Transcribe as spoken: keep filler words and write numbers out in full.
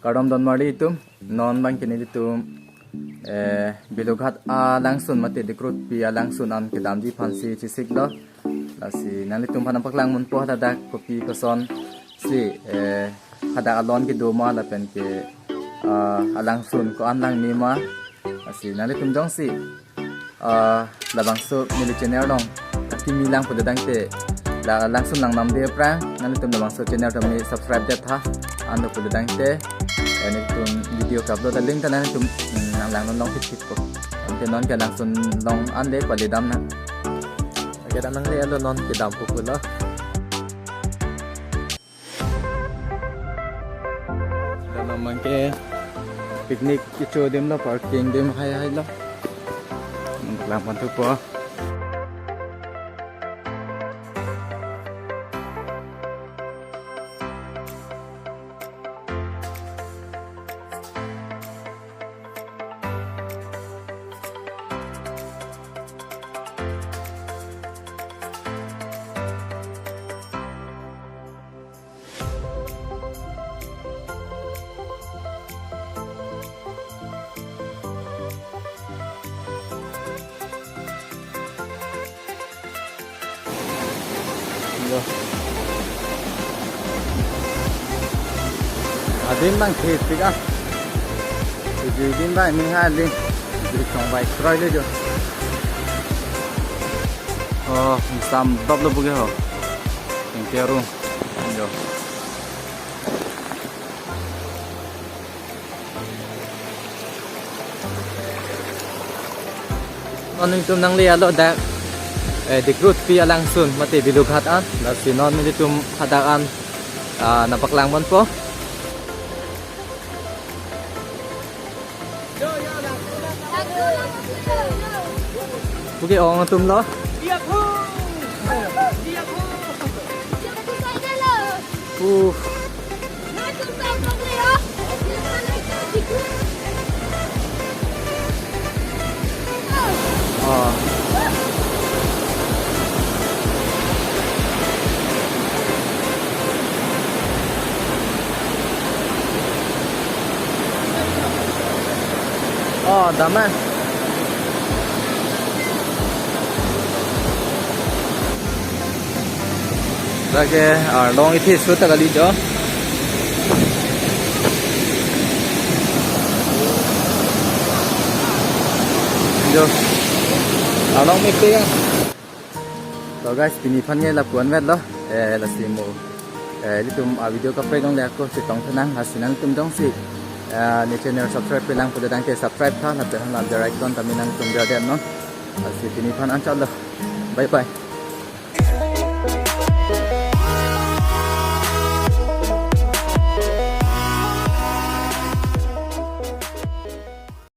Kardom don marli atum, non abang ke nelitum, eh, Bilughat alangsun mate Dikrutpi alangsun an kedamji aphansi chesiklo. Lasi nanglitum aphan nangpaklang ponpo hadak kopi kosonsi, eh, hadak alon kedo ma lapen ke, ah, alangsun ko-an lang me ma. Lasi nanglitum jongsi, ah, labangso neli channel along akimi lang pule tangte, la langsun lang namde aphrang nanglitum labangso channel tame subscribe det tha. Anlo pule tangte, eh, nelitum video ke-upload alink ta nanglitum, mm, nang lang non long thik thik ko. Ante non ke langsun long an le pale damnang. Oke, ta nangle-etlo, non kedampo pulo. Dalam abang ke picnic kecho adim lo, parking adim hai hai lo. Lang pon thupo. Yo. Adim abang thepik ah. Tujuh din bai me ha ling. Tujuh chong bai kroi le jo. Oh, sam dop lo buke ho. Thank you, Arun. Yo. Non nelitum nangle-etlo dak, eh, Dikrutpi alangsun mate Bilughat an. Lasi non nelitum hadak an, ah, nangpaklang ponpo. Puke ong atum lo. Uh. Oh. Oh, dam ah. Lake arlong ithi shoot ta kali jo. Jo. Arlong mepik ah. So guys, pini aphan ke lapu-an vetlo. Eh, lasi mo, eh, ilitum a-video kaprek along le ako chetong tha nang, lasi nangtum jongsi, eh, ne channel subscribe pe lang pule tangte subscribe tha, lapen hala bell icon tame nangtum bia det non. Lasi pini aphan anchot lo. Bye bye.